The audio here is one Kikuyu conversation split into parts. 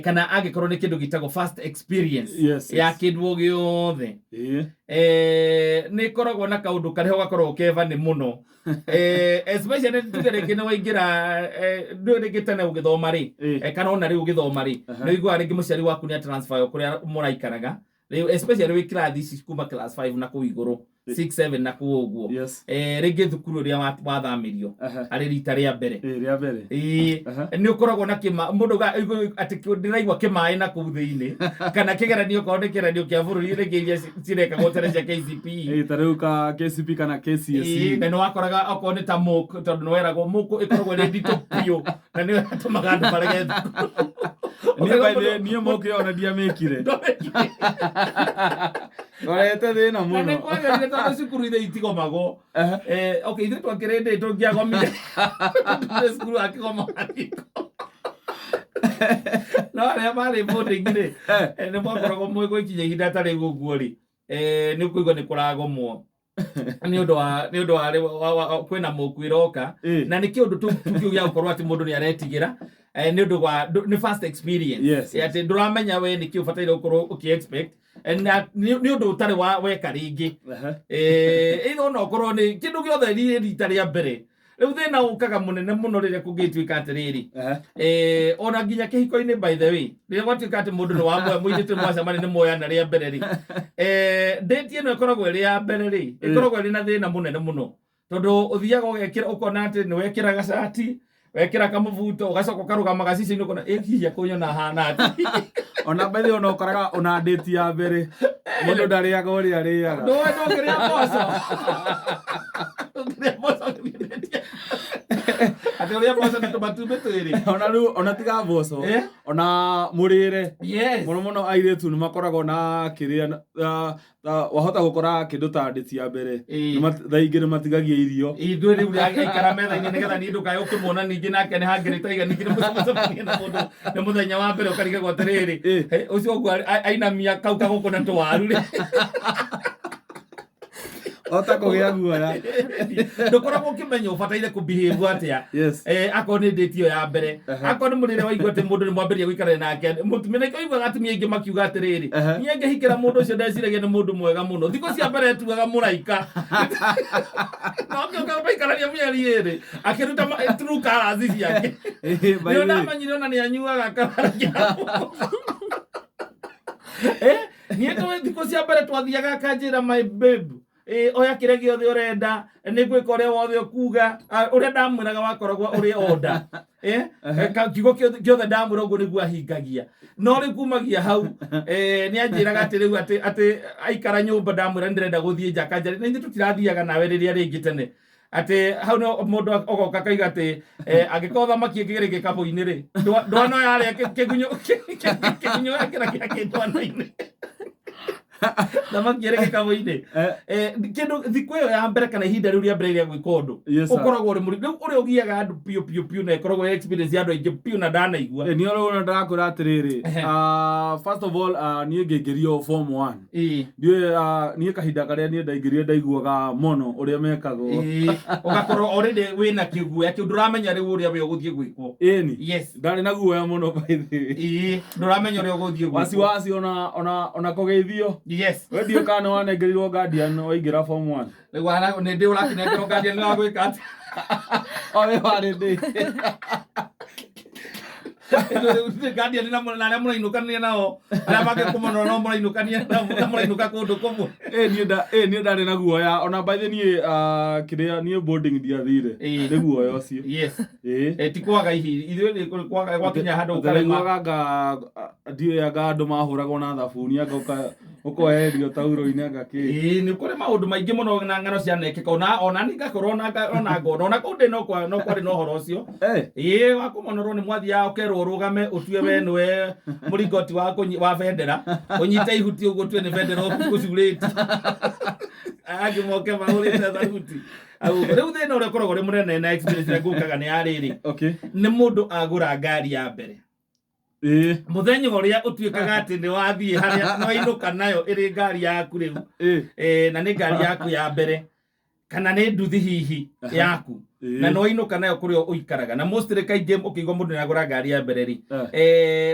Kana angĩkorwo nĩ kĩndũ gĩtagwo first experience ya kĩndũ o gĩothe, nĩ ĩkoragwo na kaũndũ karĩa gakoragwo keva nĩ mũno, especially tuge rĩngĩ nĩ waingĩra, ndũĩ rĩngĩ tene ũgĩthoma rĩ, kana ona rĩu ũgĩthoma rĩ, nĩ ũiguaga rĩngĩ mũciari waku nĩ transfer kũrĩa mũraikaraga rĩu, especially wĩ kĩrathi ici kuma class 5 na kũu igũrũ, 6, 7 na kũu ũguo, rĩngĩ thukuru ĩrĩa wathamĩrio arĩ rita rĩa mbere. Rĩa mbere. Ĩĩ. Nĩ ũkoragwo na kĩma mũndũ atĩ ndĩraigua kĩmaĩ na kũu thĩinĩ, kana kĩgeranio, okorwo nĩ kĩgeranio kĩa bũrũri rĩngĩ iria cirekagwo tene cia KCPE. Ta rĩu ka KCP kana KCSE. Na nĩ wakoraga okorwo nĩ ta mock, tondũ nĩ weragwo mock ĩkoragwo ĩrĩ nditũ biũ na nĩ yatũmaga andũ marege thukuru. Niĩ by the way, niĩ mock ĩyo ona ndiamĩkire. Ndwamĩkire. Ngorete thĩna Na nĩ mũno. kwagĩrĩire tondũ cukuru ithe itigomagwo. Okay, ithuĩ twakĩrĩ ndĩ tũngĩagomire tũthiĩ cukuru akĩgoma mariko, no arĩa marĩ boarding rĩ, nĩ mwakoragwo mwĩ gwĩkinya ihinda ta rĩu ũguo rĩ, nĩ ũkũigua nĩ kũragomwo nĩ ũndũ wa kwĩna mock ĩroka. Na nĩ kĩũndũ tu kĩu gĩa gũkorwo atĩ mũndũ nĩ aretigĩra, nĩ ũndũ wa nĩ first experience. Atĩ ndũramenya we nĩ kĩ ũbataire gũkorwo ũkĩ expect. Na nĩ ũndũ ũtarĩ wa weka rĩngĩ. Either ona ũkorwo nĩ kĩndũ gĩothe rita rĩa mbere. Rĩu thĩna ũkaga mũnene mũno rĩrĩa kũngĩtuĩka atĩrĩrĩ, ona nginya kĩhiko-inĩ, by the way, rĩrĩa gwatuĩka atĩ mũndũ nĩ wamwe mũirĩtu mwacemania nĩ muoyana rĩa mbere rĩ, date ĩno ĩkoragwo ĩrĩ ya mbere rĩ, ĩkoragwo ĩrĩ na thĩna mũnene mũno, tondũ ũthiaga ũgekĩra ũkona atĩ nĩ wekĩra gacati, wekĩra kamũbuto, ũgacoka ũkarũgama gacicio-inĩ ũkona ĩ hihi akũnyona hana atĩ. Ona by the way, ona ũkoraga ona date ya mbere mũndũ ndarĩaga ũrĩa arĩaga. Ndũĩ ndũngĩrĩa mboco, ndũngĩrĩa mboco ũgĩthiĩ date, atĩ ũrĩa mboco na tũmatumbĩ twĩrĩ. Ona rĩu ona tiga mboco, ona mũrĩre. Mũno mũno airĩtu nĩ makoragwo na kĩrĩa wahota gũkora kĩndũ ta date ya mbere, thaa ingĩ nĩ matigagia irio. Ithuĩ rĩu aikara metha-inĩ nĩgetha niĩ ndũkae ũkĩmuona ningĩ nake nĩ hangĩrĩ taiga, ningĩ nĩ mũcemanie na mũndũ nĩ mũthenya wa mbere ũkarigagwo atĩrĩrĩ, "Hey, ũcio ũguo ainamia kau kagũkũ na tũwaru rĩ." Ota kũgĩa guoya. Ndũkoragwo ũkĩmenya ũbataire kũbehave atĩa. Akorwo nĩ date ĩyo ya mbere, akorwo nĩ mũrĩre waigua atĩ mũndũ nĩ mwambĩrĩria gũikarania nake mũtumia, na ikaiguaga atumia aingĩ makiuga atĩrĩrĩ, niĩ ngĩhikĩra mũndũ ũcio ndeciragia nĩ mũndũ mwega mũno, thikũ cia mbere etuaga mũraika, no ngĩũka maikarania mĩeri 2 akĩruta true colours ciake. By the Nĩ way. ndamenyire ona nĩ anyuaga kabara. Niĩ tũĩ thikũ cia mbere twathiaga akanjĩra, "My babe, oya kĩrĩa gĩothe ũrenda, nĩ ngwĩka ũrĩa wothe ũkuga." Ah, ũrĩa ndamwĩraga wakoragwo ũrĩ order. Kiugo gĩothe ndamwĩra ũguo nĩguo ahingagia, no rĩu kumagia hau, nĩ anjĩraga atĩ rĩu atĩ aikara nyũmba ndamwĩra nĩ ndĩrenda gũthiĩ nja akanjĩra na ithuĩ tũtirathiaga nawe rĩrĩa rĩngĩ tene, atĩ hau no mũndũ ogoka akaiga atĩ, angĩkorwo thamaki ĩngĩrĩ gĩkabũ-inĩ rĩ, ndwano yarĩa kĩgunyũ yakĩra kĩa kĩndwano-inĩ, thamaki ĩrĩ gĩkabũ-inĩ. Kĩndũ thikũ ĩyo ya mbere kana ihinda rĩu rĩa mbere rĩa gwĩka ũndũ ũkoragwo ũrĩ mũritũ rĩu ũrĩa ũgiaga andũ biũ biũ biũ, na ĩkoragwo ĩ experience ya andũ aingĩ biũ na ndanaigua. Niĩ ũrĩa ndĩrakwĩra atĩrĩrĩ, first of all, niĩ ngĩingĩrio form one, ndiũĩ, niĩ kahinda karĩa niĩ ndaingĩrire ndaiguaga mũno ũrĩa mekagwo. Ũgakorwo already wĩna kĩguoya kĩu, ndũramenya rĩu ũrĩa we ũgũthiĩ gwĩkwo. Ĩni. Ndarĩ na guoya mũno, by the way. Ndũramenya ũrĩa ũgũthiĩ gwĩkwo. Wasiwasi ona kũgeithio. We ndiũĩ kana nĩ wanengerirwo guardian waingĩra form one. Rĩu nĩ ndĩ ũrakĩnengerwo guardian nĩ wa gwĩka atĩa? O we warĩ ndĩ. Rĩu guardian na arĩa mũrainũkania nao, arĩa mangĩkũmonora no mũrainũkania nao, na mũrainũka kũndũ kũmwe. Niĩ ndarĩ na guoya ona by the niĩ, kĩrĩa niĩ boarding ndiathire nĩ guoya ũcio. Ti kwaga ihi ithuĩ nĩ kwaga gwakinya handũ ũkarema. Ndaiguaga anga ndiũĩ anga andũ mahũragwo na thabuni, anga ũkohererio tauro-inĩ, anga kĩ. Ĩĩ, nĩ kũrĩ maũndũ maingĩ mũno na ng'ano cianekĩka, ona niĩ ngakorwo ona ngona ona kũu ndĩ no kwarĩ na ũhoro ũcio. Ĩĩ, wa kũmonorwo nĩ mwathiaga ũkerwo ũrũgame ũtue we nĩwe mũringoti wa bendera, ũnyite ihuti ũguo ũtue nĩ bendera ũcurĩtie, angĩ moke mahũrĩte tharuti. Rĩu thĩna ũrĩa ũkoragwo ũrĩ mũnene na experience ĩrĩa ngũkaga nĩ ya rĩrĩ, nĩ mũndũ agũra ngari ya mbere, mũthenya ũrĩa ũtuĩkaga atĩ nĩ wathiĩ harĩa nĩ wainũka nayo ĩrĩ ngari yaku rĩu, na nĩ ngari yaku ya mbere. Kana nĩ nduthi hihi yaku na no inũka nayo kũrĩa ũikaraga, na mostly kaingĩ ũkĩigua mũndũ nĩagũra ngari ya mbere rĩ,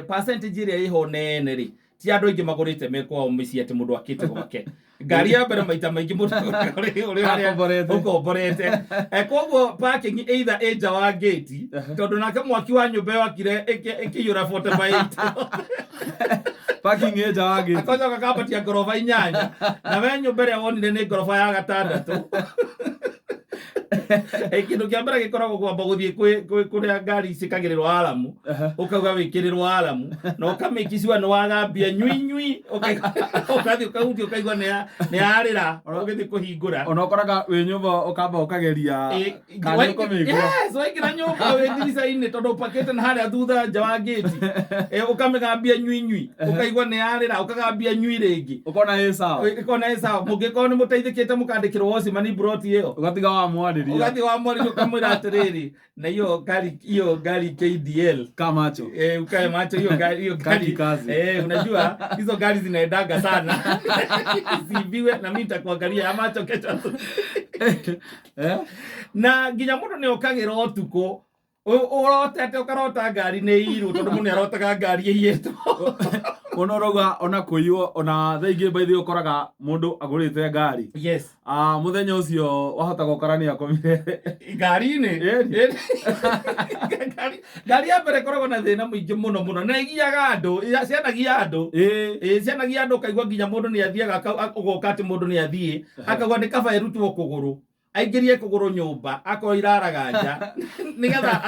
percentage ĩrĩa ĩho nene rĩ, ti andũ aingĩ magũrĩte me kwao mĩciĩ, atĩ mũndũ akĩte gwake ngari ya mbere. Maita maingĩ mũndũ ũrĩ harĩa Akomborete. Ũkomborete. Koguo parking either ĩ nja wa gate, tondũ nake mwaki wa nyũmba ĩyo akire ĩkĩiyũra 40 by 8. Parking ĩ nja wa gate. Akocoka kambatia ngoroba 8, na we nyũmba ĩrĩa wonire nĩ ngoroba ya gatandatũ. Kĩndũ kĩa mbere gĩkoragwo kwamba gũthiĩ kũrĩa ngari ciĩkagĩrĩrwo aramu, ũkauga wĩkĩrĩrwo aramu na ũkamĩki sure nĩ wagambia nyui nyui, ũgathiĩ ũkahutia, ũkaigua nĩ yarĩra ũgĩthiĩ kũhingũra. Ona ũkoraga wĩ nyũmba ũkamba ũkageria kana nĩ ũkũmĩigua. Yes, waingĩra nyũmba wĩ ndirica-inĩ, tondũ ũpakĩte na harĩa thutha nja wa gate, ũkamĩgambia nyui nyui, ũkaigua nĩ yarĩra, ũkagambia nyui rĩngĩ. Ũkona ĩ sawa. Ĩkona ĩ sawa. Mũngĩkorwo nĩ mũteithĩkĩte, mũkandĩkĩrwo watchman plot ĩyo. Ũgatiga wamwarĩria. Ũgathiĩ wamwarĩria, ũkamwĩra atĩrĩrĩ, na hiyo gari, hiyo gari KDL Kamacho. Ukae macho, hiyo gari, hiyo Kaki gari kazi. Unajua hizo gari zinaendaga sana, ziibiwe, na mimi nitakuangalia ya macho kesho. Na nginya mũndũ nĩ okagĩra ũtukũ, ũrotete, ũkarota ngari nĩ irũ, tondũ mũndũ nĩ arotaga ngari ĩiyĩtwo. Ona ũrauga ona kũiywo, ona thaa ingĩ by the way ũkoraga mũndũ agũrĩte ngari. Ah, mũthenya ũcio wahota gũkora nĩ akomire ngari-inĩ. Ĩni. Ngari ya mbere ĩkoragwo na thĩna mũingĩ mũno mũno, na ĩgiaga andũ, cianagia andũ. Ĩĩ, cianagia andũ, ũkaigua nginya mũndũ nĩ athiaga ũgoka atĩ mũndũ nĩ athiĩ akauga nĩ kaba ĩrutwo kũgũrũ, aingĩrie kũgũrũ nyũmba, akorwo iraraga nja, nĩgetha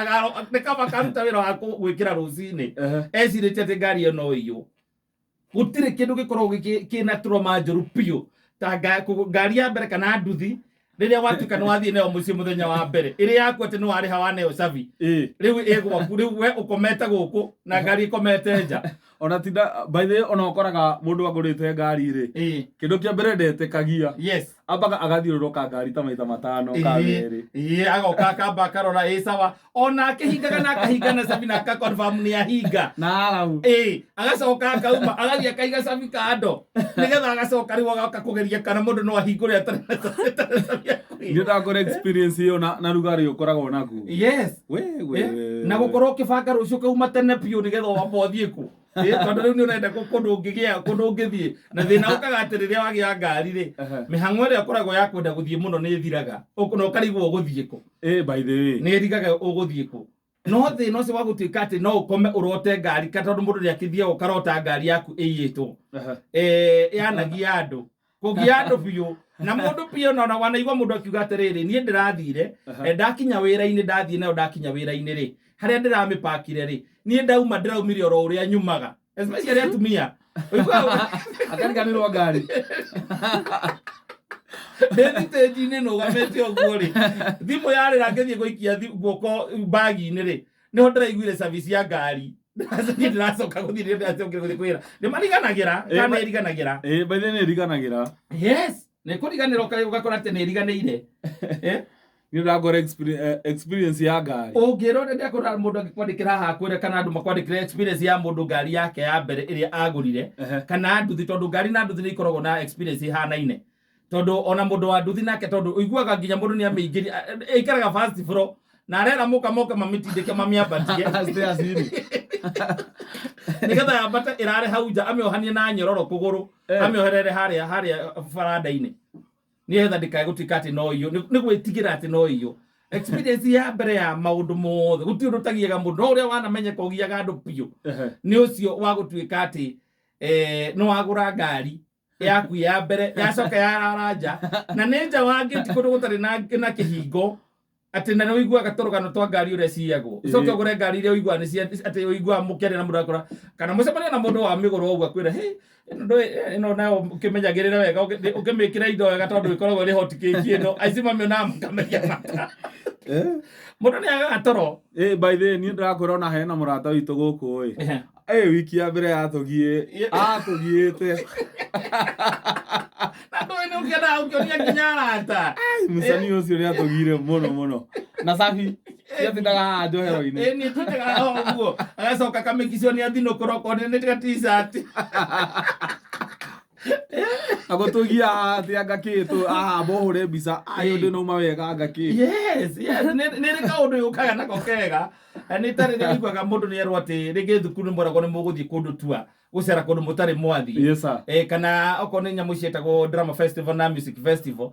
nĩ kaba karuta wĩra wa gwĩkĩra rũcinĩ, ecirĩtie atĩ ngari ĩyo no iywo. Gũtirĩ kĩndũ gĩkoragwo kĩna trauma njũru biũ ta ngari ya mbere kana nduthi, rĩrĩa watuĩka nĩ wathiĩ nayo mũciĩ mũthenya wa mbere, ĩrĩ yaku, atĩ nĩ warĩha, waneo cabi, rĩu ĩ gwaku, rĩu we ũkomete gũkũ na ngari ĩkomete nja. Ona tinda by the way, ona ũkoraga mũndũ agũrĩte ngari rĩ, kĩndũ kĩa mbere ndetĩkagia, ambaga agathiũrũrũka ngari ta maita 5 ka 2. Ĩĩ, agoka akamba akarora ĩ sawa, ona akĩhingaga na akahinga na cabi na akaconfirm nĩ ahinga. Na aramu. Ĩĩ, agacoka akauma, agathiĩ akaiga cabi kando, nĩgetha agacoka rĩu agoka kũgeria kana mũndũ no ahingũre atarĩ na cabi ya Nĩ kũhinga. ndakora experience ĩyo na rugarĩ ũkoragwo naguo. We we we, Na gũkorwo ũkĩbanga rũciũ ũkauma tene biũ, nĩgetha wamba ũthiĩ kũ. Ĩĩ, tondũ rĩu nĩ ũrenda kũndũ ũngĩgĩa, kũndũ ũngĩthiĩ, na thĩna ũkaga atĩ rĩrĩa wagĩa ngari rĩ, mĩhang'o ĩrĩa ũkoragwo ya kwenda gũthiĩ mũno nĩ ĩthiraga, na ũkarigwo ũgũthiĩ kũ. Ĩ, by the way. Nĩ ĩrigaga ũgũthiĩ kũ, no thĩna ũcio wa gũtuĩka atĩ no ũkome ũrote ngari, ka tondũ mũndũ nĩ akĩthiaga ũkarota ngari yaku ĩiyĩtwo. Yanagia andũ, kũgia andũ biũ, na mũndũ biũ na wanaigua mũndũ akiuga atĩrĩrĩ, niĩ ndĩrathire, ndakinya wĩra-inĩ, ndathiĩ nayo, ndakinya wĩra-inĩ rĩ, harĩa ndĩramĩpakire rĩ, niĩ ndauma ndĩraumire oro ũrĩa nyumaga, especially atumia. Ũiguaga Akariganĩrwo ngari. Ndĩ thitĩnji-inĩ nũgamĩte ũguo rĩ, thimũ yarĩra, ngĩthiĩ gũikia guoko bagi-inĩ rĩ, nĩho ndĩraiguire service ya ngari. Niĩ ndĩracoka gũthiĩ, nĩ ndĩracokire gũthiĩ kwĩra nĩ mariganagĩra kana ĩriganagĩra. Ĩ, by the way nĩ ĩriganagĩra. Yes, nĩ kũriganĩra, ũgakora atĩ nĩ ĩriganĩire. Nĩ ndakora experience ya ngari. Ũngĩrwo nĩ ndekũra mũndũ angĩkwandĩkĩra haha kwĩre, kana andũ makwandĩkĩre experience ya mũndũ ngari yake ya mbere ĩrĩa agũrire kana nduthi, tondũ ngari na nduthi nĩ ikoragwo na experience ihanaine, tondũ ona mũndũ wa nduthi nake, tondũ ũiguaga nginya mũndũ nĩ amĩingĩria, ĩikaraga first floor na arera mũka moke mamĩtindĩke mamĩambatie Stairs-inĩ. Nĩgetha yambate ĩrare hau nja, amĩohanie na nyororo kũgũrũ, amĩoherere harĩa baranda-inĩ, nĩgetha ndĩkae gũtuĩka atĩ no iyo, nĩ gwĩtigĩra atĩ no iyo. Experience ya mbere ya maũndũ mothe, gũtirĩ ũndũ ũtagiaga mũndũ, no ũrĩa wanamenyeka ũgiaga andũ biũ nĩ ũcio wa gũtuĩka atĩ nĩ wagũra ngari yaku ya mbere, yacoka yarara nja, na nĩ nja wa ngĩti, kũndũ gũtarĩ na kĩhingo, atĩ na nĩ ũiguaga tũrũgano twa ngari ũrĩa ciyagwo. Ũcoke ũgũre ngari iria ũiguaga nĩ cia atĩ ũiguaga mũkĩaria na mũndũ akora, kana mũcemania na mũndũ wa mĩgũrũ ũguo, akwĩra, "Hey, ĩno ndũĩ, ĩno nayo ũkĩmenyagĩrĩre wega, ũkĩmĩkĩra indo wega, tondũ ĩkoragwo ĩrĩ hot cake ĩno, aici mamĩonaga makameria mata." Mũndũ nĩ agaga toro. Ĩ, by the way, niĩ ndĩrakwĩra ona hena mũrata witũ gũkũ ĩ, wiki ya mbere yatũgiĩ atũgiĩte. Na ndũĩ nĩ ũkĩendaga ũkĩonia nginya arata. Mũcani ũcio nĩ atũgire mũno mũno na cabi ciatindaga haha njohero-inĩ. Ĩ, nĩ tindaga o ũguo, agacoka akamĩkicio nĩ athinũkũra okorwo nĩ ga t-shirt. Agũtũgia atĩ anga kĩ tũ ah bohũre mbica ayo ndĩnauma wega anga kĩ. Yes, yes, nĩ rĩ kaũndũ yũkaga nako kega. Nĩ ta rĩrĩa ũiguaga mũndũ nĩ erwo atĩ rĩngĩ thukuru nĩ mweragwo nĩ mũgũthiĩ kũndũ tua gũcera kũndũ mũtarĩ mwathiĩ. Yes sir. Kana okorwo nĩ nyamũ ciĩtagwo drama festival na music festival.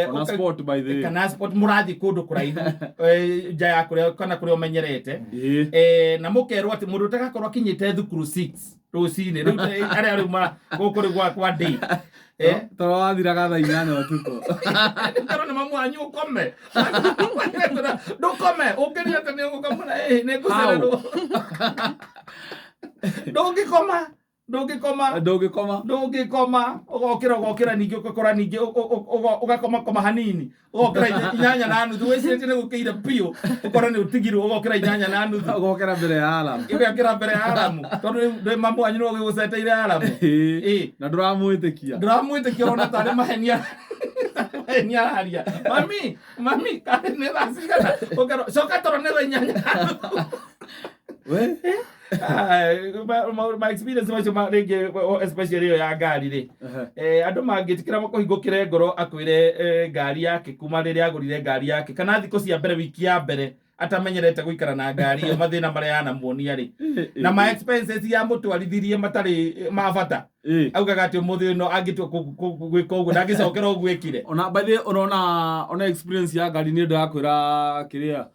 Ona sport by the way. Kana sport mũrathiĩ kũndũ kũraihu nja ya kũrĩa kana kũrĩa ũmenyerete. Na mũkerwo atĩ mũndũ ũtagakorwo akinyĩte thukuru 6 rũcinĩ rĩu arĩa rĩu gũkũ rĩu gwakwa ndĩ. Toro wathiraga thaa 8 ũtukũ. Toro nĩ mamwanyu ũkome. Ndũkome, ũngĩria atĩ nĩ ũgũkoma na nĩ ngũcererwo. Ndũngĩkoma, ndũngĩkoma. Ndũngĩkoma. Ndũngĩkoma, ũgokĩra ũgokĩra ningĩ ũgakora ningĩ ũgakoma koma hanini. Ũgokĩra 8:30, wĩcirĩtie nĩ gũkĩire biũ, ũkore nĩ ũtigirwo ũgokĩra 8:30. Ũgokĩra mbere ya alarm. Ũgekĩra mbere ya alarm. Tondũ rĩu ndĩ mamu wanyu nĩwe ũgĩgũceteire alarm. Na ndũramwĩtĩkia. Ndũramwĩtĩkia ũrona tarĩ mahenia. Tarĩ mahenia araria. Mami, mami, karĩ nĩ thaa cigana? Ũkerwo, coka toro nĩ thaa 8:30. We? My experience macio rĩngĩ, especially ĩyo ya ngari rĩ. Andũ mangĩtĩkĩra makũhingũkĩre ngoro akwĩre ngari yake kuma rĩrĩa agũrire ngari yake kana thikũ cia mbere wiki ya mbere atamenyerete gũikara na ngari ĩyo mathĩna marĩa yanamuonia rĩ. Na ma expenses ya mũtwarithirie matarĩ ma bata. Augaga atĩ ũmũthĩ no angĩtua gwĩka ũguo ndangĩcokera ũguo ekire. Ona by the way, ũrona ona experience ya ngari nĩ ndĩrakwĩra kĩrĩa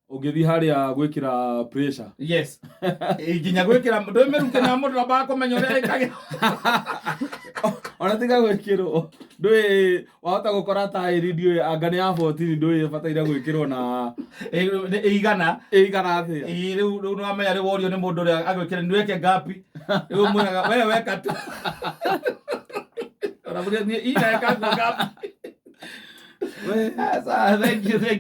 ũngĩthiĩ harĩa gwĩkĩra pressure. Yes. Nginya gwĩkĩra ndũmĩruke na mũndũ ambaga kũmenya ũrĩa ĩkagĩrwo. Ona tiga gwĩkĩrwo ndũĩ wahota gũkora taĩri ndiũĩ anga nĩ ya 14 ndũĩ ĩbataire gwĩkĩrwo na ĩigana. Ĩigana atĩa? Rĩu rĩu nĩwamenya rĩu worio nĩ mũndũ ũrĩa agwĩkĩra nĩ weke ngapi. Rĩu mwĩraga we weka tu. Ona mũrĩa niĩ ineka ngapi. We. Thank you, thank you.